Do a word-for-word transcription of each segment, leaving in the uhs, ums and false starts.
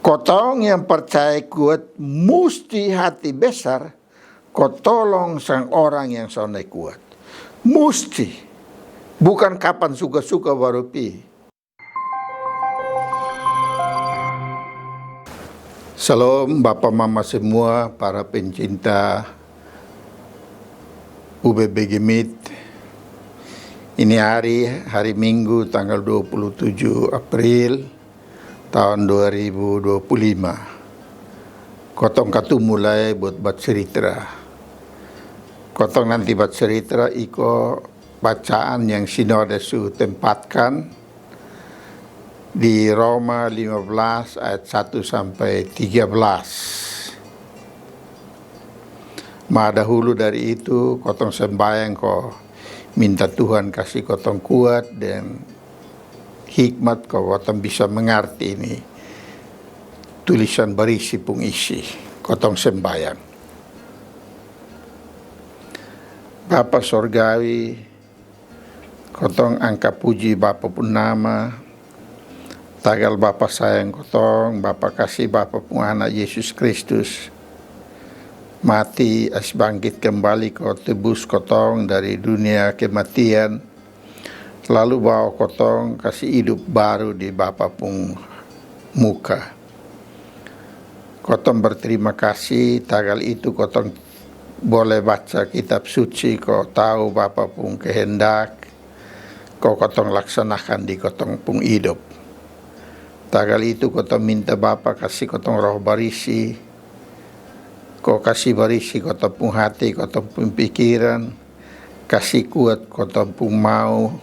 Kotong yang parcaya kuat musti hati besar ko tolong sang orang yang sonde kuat. Musti. Bukan kapan suka-suka baru pi. Salam bapa mama semua, para pencinta U B B G mit. Ini hari, hari Minggu tanggal dua puluh tujuh April tahun dua ribu dua puluh lima. Kotong katumu lai buat bacerita. Kotong nanti bacerita iko bacaan yang sinode su tempatkan di Roma lima belas ayat satu sampai tiga belas. Ma dahulu dari itu, kotong sembayang ko minta Tuhan kasi kotong kuat dan hikmat ko kotong bisa mengerti ini tulisan barisi pung isi. Kotong sembayang. Bapa Sorgawi, kotong angka puji Bapa pung nama. Tagal Bapa sayang kotong, Bapa kasi Bapa pung Anak Yesus Kristus mati, as bangkit kembali ko tebus kotong dari dunia kematian, lalu bawa kotong kasi idup baru di Bapa pung muka. Kotong berterima kasih, tagal itu kotong boleh baca kitab suci ko tau Bapa pung kehendak, ko kotong laksanakan di kotong pung idup. Tagal itu kotong minta Bapa kasi kotong Roh Barisi, ko kasi barisi kotong pung hati, kotong pung pikiran, kasi kuat kotong pung mau,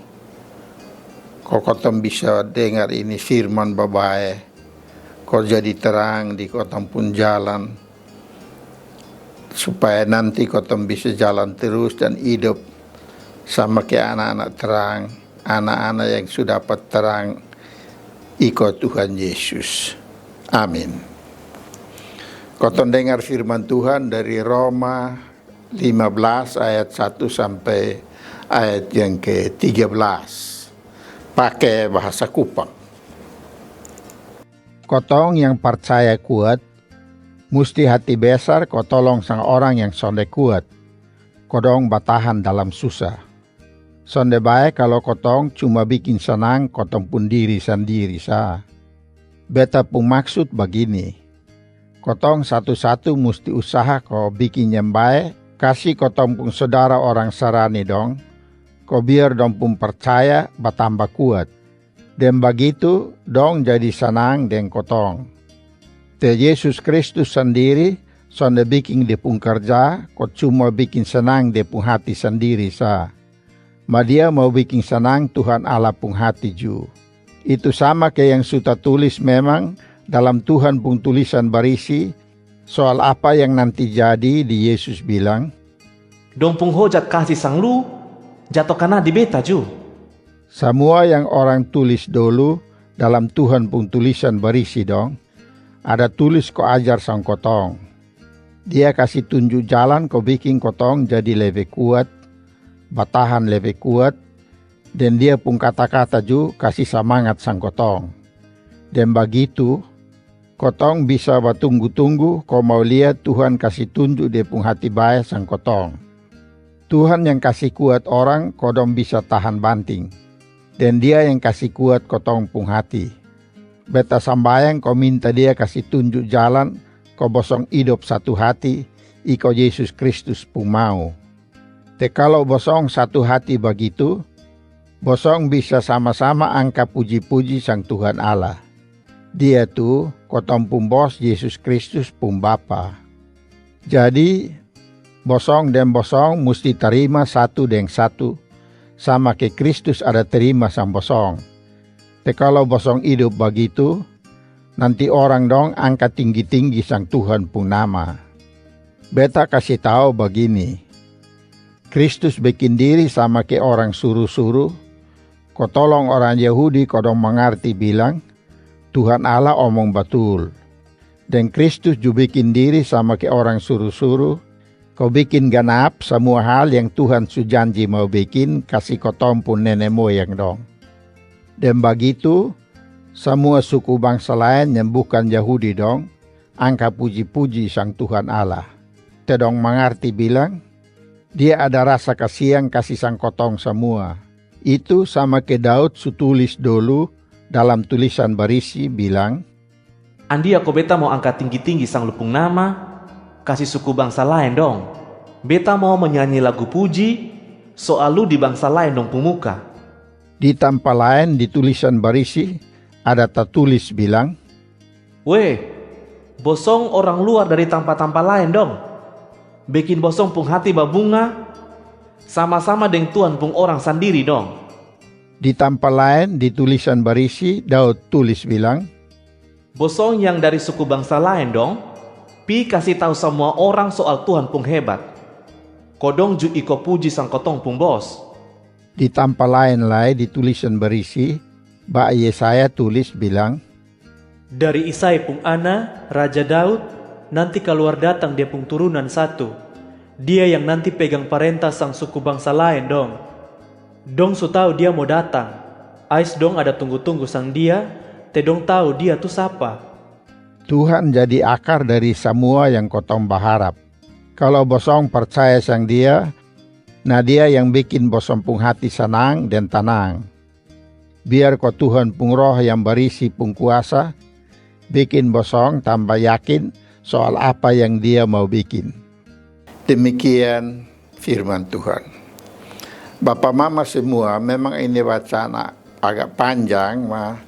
ko kotong bisa dengar ini firman babae, ko jadi terang di kotong pung jalan, supaya nanti kotong bisa jalan terus dan idup sama ke anak-anak terang, anak-anak yang su dapat terang iko Tuhan Yesus. Amin. Kotong dengar firman Tuhan dari Roma lima belas ayat satu sampai ayat yang ke tiga belas. Pake bahasa Kupang. Kotong yang parcaya kuat, musti hati besar ko tolong sang orang yang sonde kuat, ko dong batahan dalam susa. Sonde bae kalo kotong cuma bikin sanang kotong pung diri sandiri sa. Beta pung maksud bagini, kotong satu-satu musti usaha ko bikin yang bae kasi kotong pung sodara orang Sarani dong, ko biar dong pung parcaya batamba kuat. Deng bagitu dong jadi sanang deng kotong. Te Yesus Kristus sandiri sonde bikin dia pung karja ko cuma bikin sanang dia pung hati sandiri sa. Ma dia mau bikin sanang Tuhan Allah pung hati ju. Itu sama ke yang su tatulis memang dalam Tuhan pung tulisan barisi soal apa yang nanti jadi di Yesus bilang, dong pung hojat kasi sang lu jato kana di beta ju. Samua yang orang tulis dolu dalam Tuhan pung tulisan barisi dong, ada tulis ko ajar sang kotong. Dia kasi tunju jalan ko bikin kotong jadi lebe kuat, batahan lebe kuat, deng dia pung kata-kata ju kasi samangat sang kotong. Deng bagitu, kotong bisa batunggu-tunggu ko mau lia Tuhan kasi tunju dia pung hati bae sang kotong. Tuhan yang kasi kuat orang ko dong bisa tahan banting. Deng dia yang kasi kuat kotong pung hati. Beta sambayang ko minta dia kasi tunju jalan ko bosong idop satu hati iko Yesus Kristus pung mau. Te kalo bosong satu hati bagitu, bosong bisa sama-sama angka puji-puji sang Tuhan Allah. Dia tu kotong pung Bos Yesus Kristus pung Bapa. Jadi, bosong deng bosong musti tarima satu deng satu, sama ke Kristus ada tarima sang bosong. Te kalo bosong idop bagitu, nanti orang dong angka tinggi-tinggi sang Tuhan pung nama. Beta kasi tau bagini, Kristus bikin diri sama ke orang suru-suru, ko tolong orang Yahudi ko dong mangarti bilang, Tuhan Allah omong batul. Deng Kristus ju bikin diri sama ke orang suru-suru, ko bikin ganap samua hal yang Tuhan su janji mau bikin kasi kotong pung nene moyang dong. Deng bagitu, Samua suku bangsa laen yang bukan Yahudi dong angka puji-puji sang Tuhan Allah. Te dong mangarti bilang, Dia ada rasa kasiang kasi sang kotong samua. Itu sama ke Daud su tulis dolu dalam tulisan barisi bilang, Andia ko beta mau angka tinggi-tinggi sang lu pung nama, kasi suku bangsa laen dong. Beta mau manyanyi lagu puji, soal lu di bangsa laen dong pung muka. Di tampa laen di tulisan barisi ada tatulis bilang, Weh, bosong orang luar dari tampa-tampa laen dong. Bekin bosong pung hati babunga, sama-sama deng Tuhan pung orang sandiri dong. Di tampa laen di tulisan barisi Daud tulis bilang, Bosong yang dari suku bangsa laen dong, pi kasi tau samua orang soal Tuhan pung hebat. Ko dong ju iko puji sang kotong pung bos. Di tampa laen lai di tulisan barisi, ba Yesaya tulis bilang, Dari Isai pung ana, Raja Daud, nanti kaluar datang dia pung turunan satu. Dia yang nanti pegang parenta sang suku bangsa laen dong. Dong su tau dia mo datang. Ais dong ada tunggu-tunggu sang dia, te dong tau dia tu sapa. Tuhan jadi akar dari samua yang kotong baharap. Kalo bosong parcaya sang dia, na dia yang bikin bosong pung hati sanang deng tanang. Biar ko Tuhan pung Roh yang barisi pung kuasa bikin bosong tamba yakin soal apa yang dia mau bikin. Demikian firman Tuhan. Bapa mama semua, memang ini wacana agak panjang, ma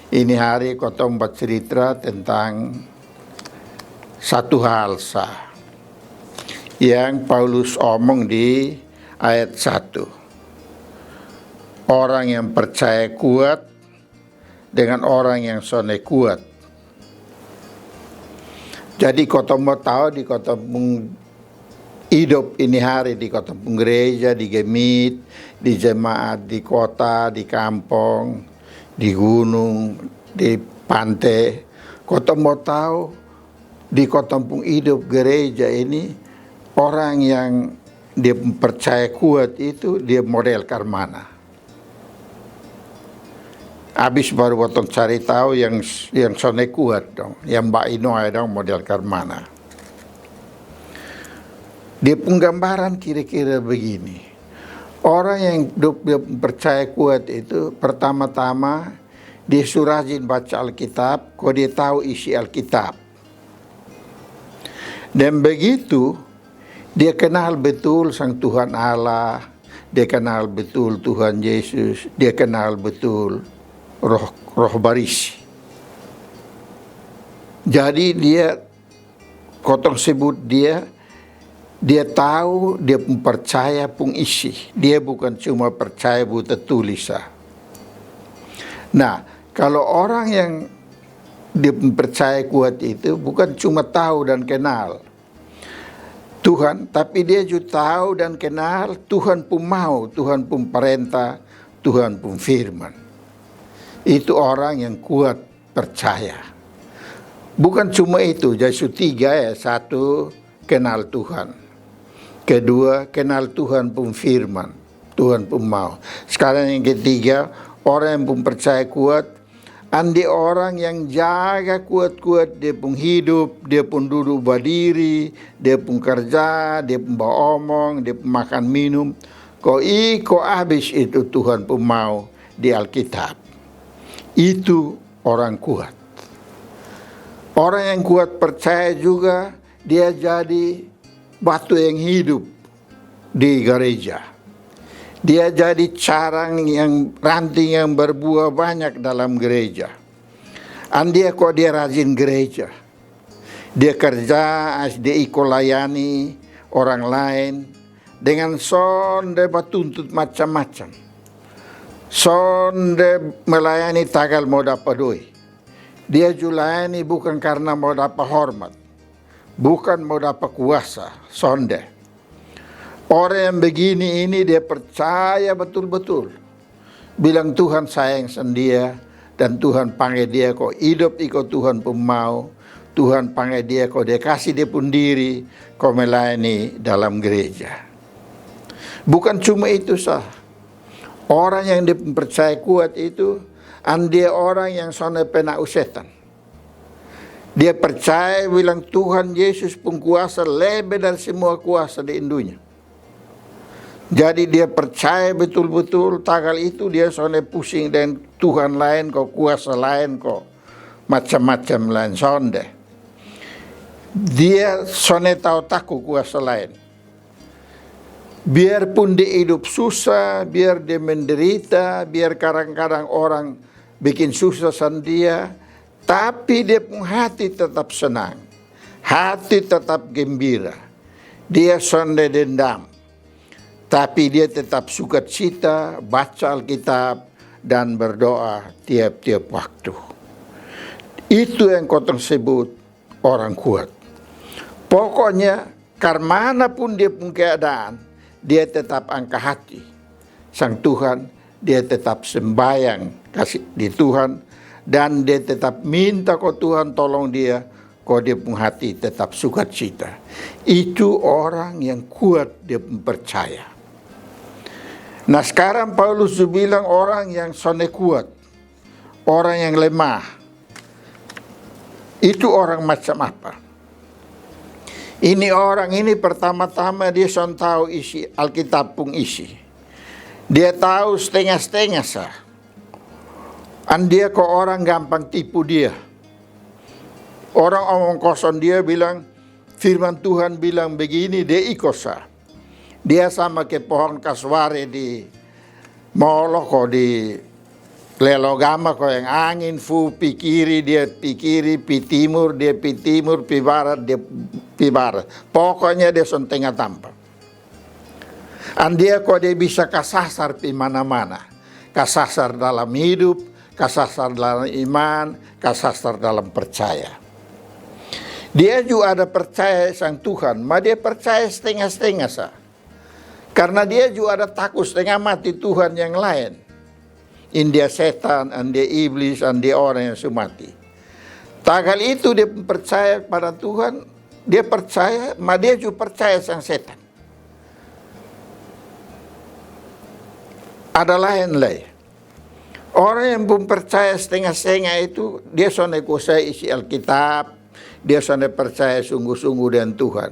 ini hari kotong bacerita tentang satu hal sa yang Paulus omong di ayat satu. Orang yang percaya kuat dengan orang yang sonde kuat. Jadi kotong mau tau di kotong pung idop ini hari di kotong pung gereja, di gemit, di jemaat, di kota, di kampong, di gunung, di pante. Kotong mau tau di kotong pung idop gereja ini orang yang dia percaya kuat itu dia model karmana. Abis baru botong cari tau yang yang sonde kuat dong, yang bainoe dong model karmana. Dia pung gambaran kira-kira begini. Orang yang dia percaya kuat itu pertama-tama dia su rajin baca Alkitab, ko dia tau isi Alkitab. Dan begitu dia kenal betul sang Tuhan Allah, dia kenal betul Tuhan Yesus, dia kenal betul Roh Roh Barisi. Jadi dia kotong sebut dia dia tau dia pung percaya pung isi. Dia bukan cuma percaya buta tulis sa. Nah, kalo orang yang dia pung percaya kuat itu bukan cuma tau dan kenal Tuhan, tapi dia ju tau dan kenal Tuhan pung mau, Tuhan pung parenta, Tuhan pung firman. Itu orang yang kuat percaya. Bukan cuma itu, jadi su tiga ya, satu kenal Tuhan. Kedua kenal Tuhan pung firman, Tuhan pung mau. Sekarang yang ketiga, orang yang pung percaya kuat, andi orang yang jaga kuat-kuat dia pung hidup, dia pung dudu badiri, dia pung karja, dia pung baomong, dia pung makan minum. Ko iko abis itu Tuhan pung mau di Alkitab. Itu orang kuat. Orang yang kuat percaya juga dia jadi batu yang hidup di gereja. Dia jadi carang yang ranting yang berbuah banyak dalam gereja. Andia ko dia rajin gereja. Dia kerja as dia iko layani orang lain dengan sonde batuntut macam-macam. Sonde melayani tagal mau dapa doi. Dia ju layani bukan karna mau dapa hormat, bukan mau dapa kuasa, sonde. Orang yang begini ini dia percaya betul-betul bilang Tuhan sayang sang dia dan Tuhan pangge dia ko idop iko Tuhan pung mau. Tuhan pangge dia ko dia kasi dia pung diri ko melayani dalam gereja. Bukan cuma itu sa. Orang yang dia percaya kuat itu An dia orang yang sonde pernah u setan. Dia percaya bilang Tuhan Yesus pung kuasa lebe dari semua kuasa di dunia. Jadi dia percaya betul-betul, tagal itu dia sonde pusing dengan Tuhan laen ko, kuasa laen ko, macam-macam laen, sonde. Dia sonde tau taku kuasa laen. Biarpun dia hidup susah, biar dia menderita, biar kadang-kadang orang bikin susah sang dia, tapi dia pung hati tetap senang, hati tetap gembira. Dia sonde dendam, tapi dia tetap sukacita, baca Alkitab, dan berdoa tiap-tiap waktu. Itu yang kotong sebut orang kuat. Pokoknya, karmana pun dia pung keadaan, dia tetap angka hati sang Tuhan, dia tetap sembayang kasi di Tuhan, dan dia tetap minta ko Tuhan tolong dia, ko dia pung hati tetap sukacita. Itu orang yang kuat dia pung percaya. Nah, sekarang Paulus ju bilang orang yang sonde kuat, orang yang lemah, itu orang macam apa? Ini orang ini pertama-tama dia son tau isi Alkitab pung isi. Dia tau stenga-stenga sa. An dia ko orang gampang tipu dia. Orang omong koson dia bilang, firman Tuhan bilang begini, dia iko sa. Dia sama ke pohon kasware di Molo ko di Lelogama ko, yang angin fu pi kiri, dia pi kiri, pi timur, dia pi timur, pi barat, dia pi barat. Pokoknya dia son tenga tampa. An dia ko dia bisa kasasar pi mana-mana. Kasasar dalam hidup, kasasar dalam iman, kasasar dalam percaya. Dia ju ada percaya sang Tuhan, ma dia percaya stenga-stenga sa. Karna dia ju ada taku stenga mati tuhan yang laen. An dia setan, an dia iblis, an dia orang yang su mati. Tagal itu dia percaya pada Tuhan, dia percaya, ma dia ju percaya sang setan. Ada laen lai. Orang yang pung percaya stenga-stenga itu, dia sonde kuasai isi Alkitab, dia sonde percaya sungguh-sungguh dengan Tuhan.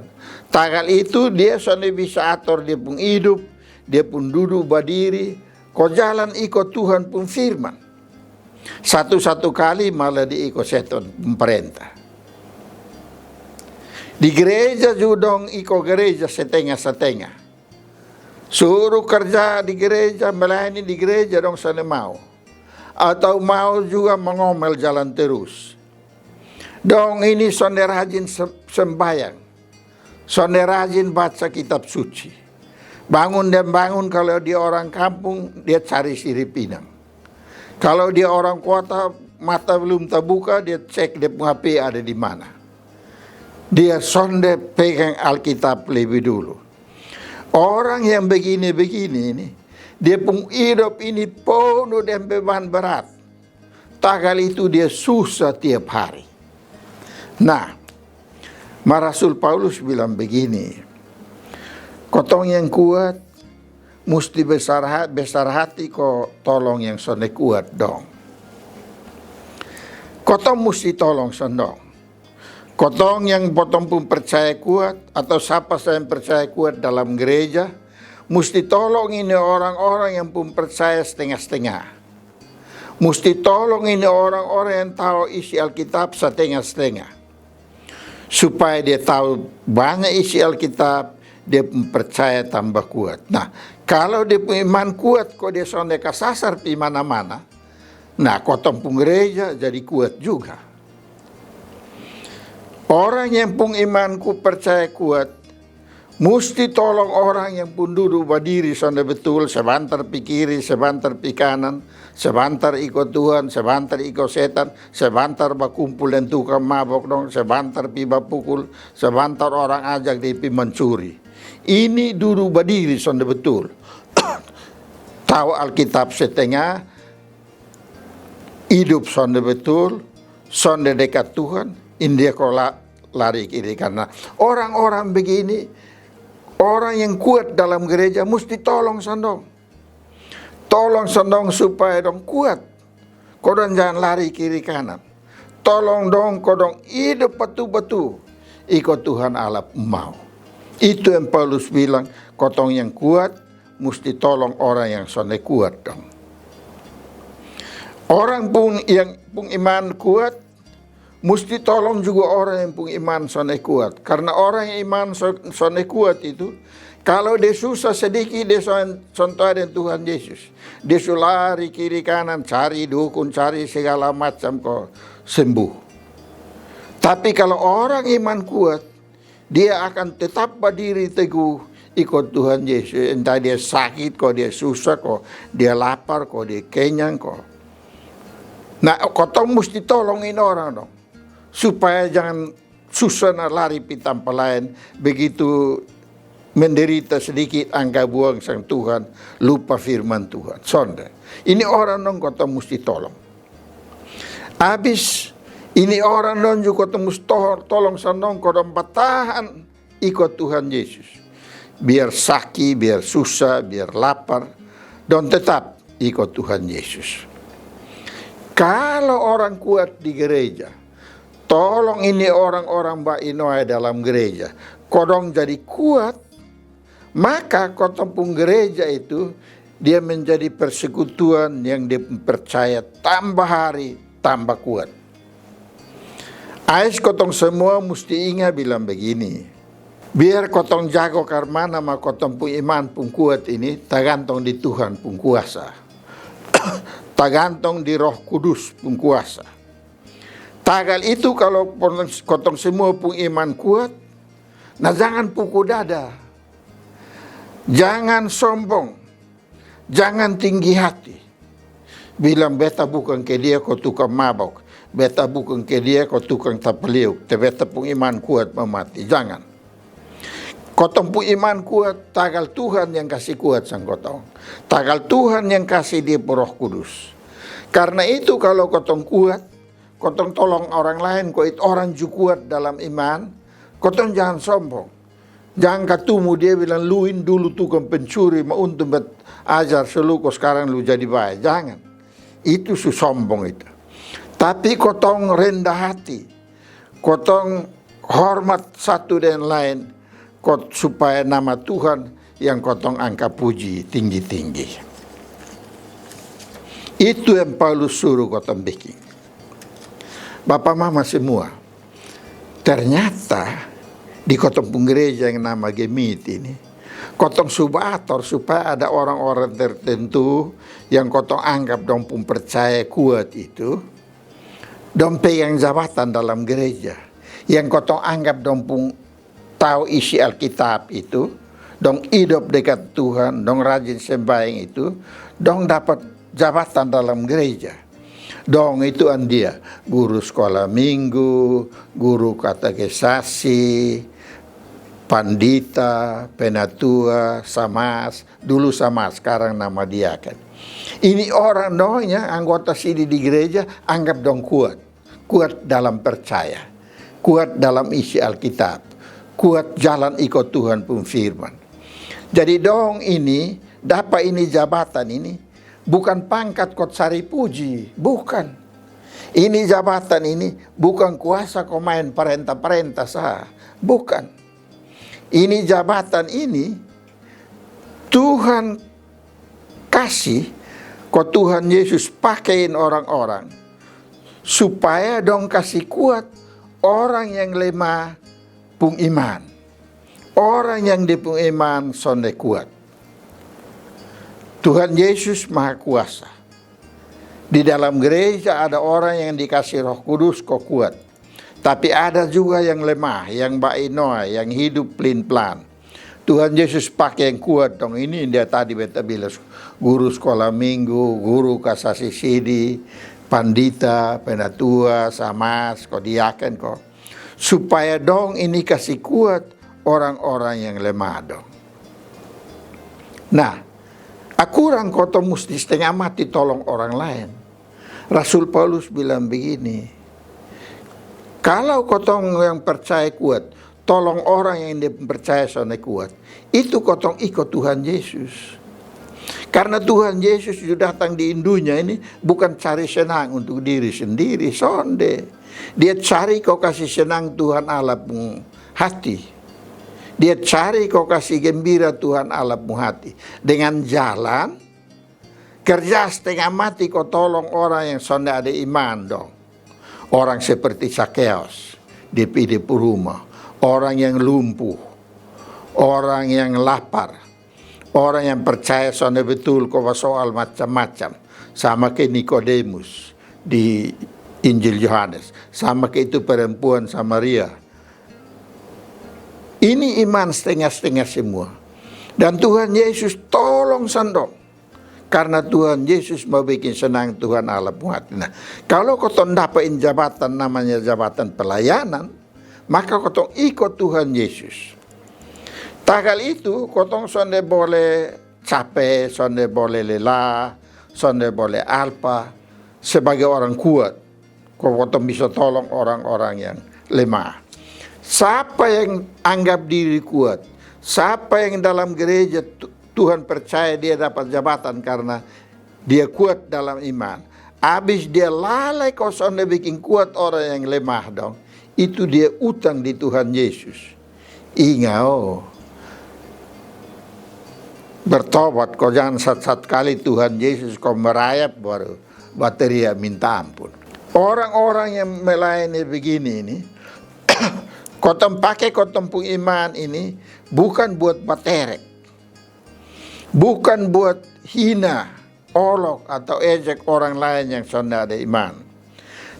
Tagal itu, dia sonde bisa ator dia pung hidup, dia pung dudu badiri, ko jalan iko Tuhan pung firman. Satu-satu kali malah dia iko setan pung parenta. Di gereja ju dong iko gereja setenga-setenga. Suru karja di gereja, melayani di gereja, dong sonde mau. Atau mau juga mangomel jalan terus. Dong ini sonde rajin sem-, sembayang. Sonde rajin baca kitab suci. Bangun dan bangun, kalo dia orang kampung, dia cari sirip pinang. Kalo dia orang kota, mata belum tabuka, dia cek dia pung H P ada di mana. Dia sonde pegang Alkitab lebih dulu. Orang yang begini-begini ini, dia pung idop ini ponu deng beban berat. Tagal itu dia susa tiap hari. Nah, ma Rasul Paulus bilang begini, kotong yang kuat musti besar ha-, besar hati ko tolong yang sonde kuat dong. Kotong musti tolong sang dong. Kotong yang potong pung percaya kuat, atau sapa sa yang percaya kuat dalam gereja, musti tolong ini orang-orang yang pung percaya stenga-stenga. Musti tolong ini orang-orang yang tau isi Alkitab satenga-stenga. Supaya dia tau banya isi Alkitab, dia pung percaya tamba kuat. Nah, kalo dia pung iman kuat, ko dia sonde kasasar pi mana-mana, nah, kotong pung gereja jadi kuat juga. Orang yang pung iman ku percaya kuat, musti tolong orang yang pung dudu badiri sonde betul, sebantar pi kiri, sebantar pi kanan, sebantar iko Tuhan, sebantar iko setan, sebantar bakumpul deng tukang mabok dong, sebantar pi bapukul, sebantar orang ajak dia pi mancuri. Ini dudu badiri sonde betul. Tau Alkitab setenga, idup sonde betul, sonde dekat Tuhan, ini dia ko la-, lari kiri kanan. Orang-orang begini, orang yang kuat dalam gereja, musti tolong sang dong. Tolong sang dong supaya dong kuat. Kodong jangan lari kiri kanan. Tolong dong kodong idop batu-batu iko Tuhan Allah pung mau. Itu yang Paulus bilang, kotong yang kuat musti tolong orang yang sonde kuat dong. Orang pung yang pung iman kuat musti tolong juga orang yang pung iman sonde kuat. Karena orang yang iman sonde kuat itu, kalau dia susah sedikit, dia sontoa dengan Tuhan Yesus. Dia su lari kiri kanan, cari dukun, cari segala macam ko sembuh. Tapi kalau orang iman kuat, dia akan tetap badiri teguh ikut Tuhan Yesus. Entah dia sakit ko, dia susah ko, dia lapar ko, dia kenyang ko. Nah, kotong musti tolongin orang dong, supaya jangan susah na lari pi tampa laen. Begitu menderita sedikit, angka buang sang Tuhan, lupa firman Tuhan. Sonde. Ini orang dong kotong musti tolong. Abis ini orang dong juga kotong musti tolong sang dong kodong batahan ikut Tuhan Yesus. Biar saki, biar susah, biar lapar, dong tetap ikut Tuhan Yesus. Kalau orang kuat di gereja, tolong ini orang-orang bainoai dalam gereja, kodong jadi kuat, maka kotong pung gereja itu dia menjadi persekutuan yang dia percaya tambah hari tambah kuat. Ais kotong semua musti inga bilang begini, biar kotong jago karmana ma kotong pung iman pung kuat ini tagantong di Tuhan pung kuasa. Tagantong di Roh Kudus pung kuasa. Tagal itu kalau kotong semua pung iman kuat, na jangan puku dada, jangan sombong, jangan tinggi hati. Bilang beta bukan ke dia ko tukang mabok, beta bukan ke dia ko tukang tapaliuk, te beta pung iman kuat mamati. Jangan. Kotong pung iman kuat tagal Tuhan yang kasi kuat sang kotong. Tagal Tuhan yang kasi dia pung Roh Kudus. Karna itu kalau kotong kuat, kotong tolong orang laen ko itu orang ju kuat dalam iman, kotong jangan sombong. Jangan katumu dia bilang, lu ini dulu tukang pencuri, ma untung bet ajar selu ko skarang lu jadi bae. Jangan. Itu su sombong itu. Tapi kotong rendah hati, kotong hormat satu dengan laen, kot supaya nama Tuhan yang kotong angka puji tinggi-tinggi. Itu yang Paulus suru kotong bikin. Bapa mama semua, ternyata di kotong pung gereja yang nama Gemit ini, kotong su ba ator supaya ada orang-orang tertentu yang kotong anggap dong pung percaya kuat itu, dong pegang jabatan dalam gereja, yang kotong anggap dong pung tau isi Alkitab itu, dong idop dekat Tuhan, dong rajin sembahyang itu, dong dapat jabatan dalam gereja. Dong itu andia, guru skola minggu, guru katekisasi, pandita, penatua, samas, dulu samas, skarang nama diaken. Ini orang dong yang anggota sini di gereja anggap dong kuat. Kuat dalam percaya, kuat dalam isi Alkitab, kuat jalan iko Tuhan pung firman. Jadi dong ini dapa ini jabatan ini bukan pangkat ko cari puji, bukan. Ini jabatan ini bukan kuasa ko maen parenta-parenta sa, bukan. Ini jabatan ini Tuhan kasi ko Tuhan Yesus pakein orang-orang supaya dong kasi kuat orang yang lemah pung iman, orang yang dia pung iman sonde kuat. Tuhan Yesus maha kuasa. Di dalam gereja ada orang yang dikasi Roh Kudus ko kuat. Tapi ada juga yang lemah, yang bainoa, yang hidup plin-plan. Tuhan Yesus pake yang kuat dong. Ini dia tadi beta bilang, guru skola minggu, guru kasasi sidi, pandita, penatua, samas ko diaken ko, supaya dong ini kasi kuat orang-orang yang lemah dong. Nah, akurang kotong musti stenga mati tolong orang laen. Rasul Paulus bilang begini, kalau kotong yang percaya kuat tolong orang yang dia percaya sonde kuat, itu kotong iko Tuhan Yesus. Karna Tuhan Yesus ju datang di dunia ini bukan cari senang untuk diri sendiri, sonde. Dia cari ko kasi senang Tuhan Allah pung hati. Dia cari ko kasi gembira Tuhan Allah pung hati. Dengan jalan kerja stengah mati ko tolong orang yang sonde ada iman dong. Orang seperti Sakeos, dia pi dia pung rumah. Orang yang lumpuh, orang yang lapar, orang yang percaya sonde betul ko ba soal macam-macam. Sama ke Nikodemus di Injil Yohanes, sama ke itu perempuan Samaria. Ini iman stengah-stengah semua. Dan Tuhan Yesus tolong sang dong. Karna Tuhan Yesus mau bikin senang Tuhan Allah pung hati. Nah, kalo kotong dapa ini jabatan namanya jabatan pelayanan, maka kotong iko Tuhan Yesus. Tagal itu kotong sonde bole cape, sonde bole lelah, sonde bole alpa. Sebagai orang kuat, ko kotong bisa tolong orang-orang yang lemah. Sapa yang anggap diri kuat, sapa yang dalam gereja Tu- Tuhan percaya dia dapat jabatan karna dia kuat dalam iman. Abis dia lalai ko sonde bikin kuat orang yang lemah dong. Itu dia utang di Tuhan Yesus. Inga o. Bertobat ko, jangan sat-sat kali Tuhan Yesus ko merayap baru bateria minta ampun. Orang-orang yang melayani begini ini, kotong pake kotong pung iman ini bukan buat baterek, bukan buat hina, olok atau ejek orang lain yang sonde ada iman.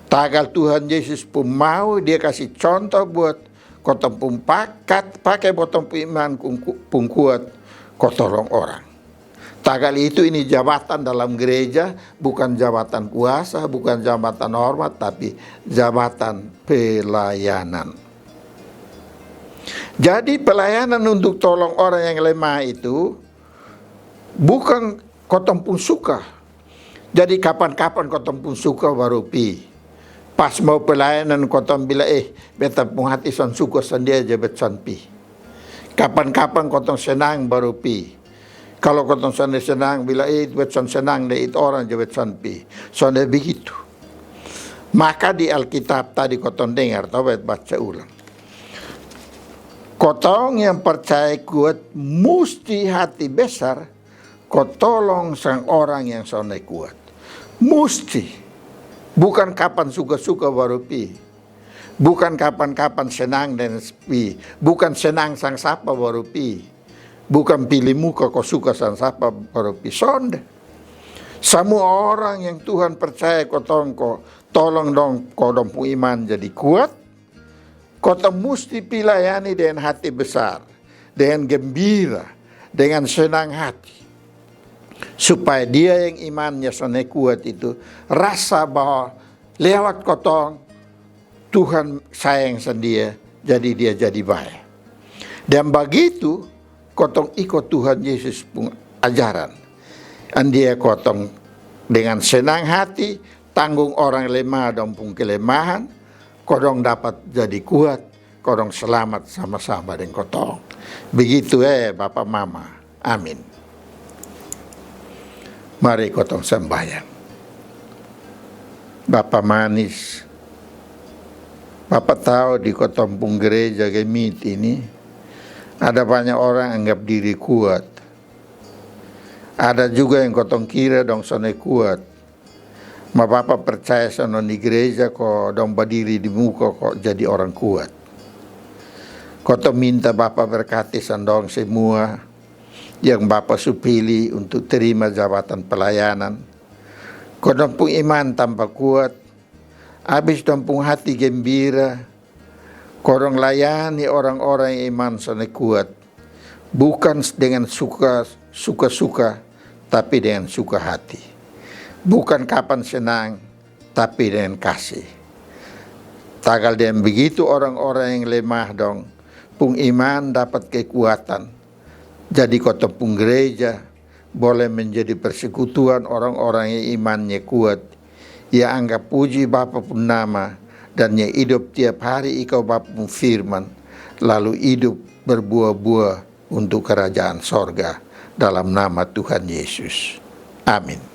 Tagal Tuhan Yesus pung mau dia kasi contoh buat kotong pung pakat pake botong pung iman pung kuat ko tolong orang. Tagal itu ini jabatan dalam gereja bukan jabatan kuasa, bukan jabatan hormat, tapi jabatan pelayanan. Jadi pelayanan untuk tolong orang yang lemah itu bukan kotong pung suka. Jadi kapan-kapan kotong pung suka baru pi. Pas mau pelayanan kotong bilang, eh, beta pung hati son suka sang dia, jadi bet son pi. Kapan-kapan kotong senang baru pi. Kalo kotong sonde senang bilang, eh, bet son senang de, itu orang jadi bet son pi. Sonde begitu. Maka di Alkitab tadi kotong dengar, tau, bet baca ulang. Kotong yang percaya kuat musti hati besar ko tolong sang orang yang sonde kuat. Musti. Bukan kapan suka-suka baru pi. Bukan kapan-kapan senang dan pi. Bukan senang sang sapa baru pi. Bukan pili muka ko suka sang sapa baru pi. Sonde. Samua orang yang Tuhan percaya kotong ko tolong dong ko dong pung iman jadi kuat, kotong musti pi layani dengan hati besar, dengan gembira, dengan senang hati. Supaya dia yang imannya sonde kuat itu rasa bahwa lewat kotong Tuhan sayang sang dia, jadi dia jadi bae. Dan bagitu kotong iko Tuhan Yesus pung ajaran. Andia kotong dengan senang hati tanggung orang lemah dong pung kelemahan, ko dong dapat jadi kuat, ko dong slamat sama-sama deng kotong. Begitu e, bapa mama. Amin. Mari kotong sambayang. Bapa manis, Bapa tau di kotong pung gereja GMIT ini ada banya orang anggap diri kuat. Ada juga yang kotong kira dong sonde kuat. Ma Bapa percaya sang dong di gereja ko dong badiri di muka ko jadi orang kuat. Kotong minta Bapa berkati sang dong semua yang Bapa su pili untuk terima jabatan pelayanan. Ko dong pung iman tamba kuat, abis dong pung hati gembira, ko dong layani orang-orang yang iman sonde kuat. Bukan dengan suka, suka-suka, tapi dengan suka hati. Bukan kapan senang, tapi dengan kasih. Tagal dengan begitu orang-orang yang lemah dong pung iman dapat kekuatan. Jadi kotong pung gereja boleh menjadi persekutuan orang-orang yang imannya kuat, yang anggap puji Bapa pung nama, dan yang hidup tiap hari iko Bapa pung firman, lalu hidup berbuah-buah untuk kerajaan sorga. Dalam nama Tuhan Yesus. Amin.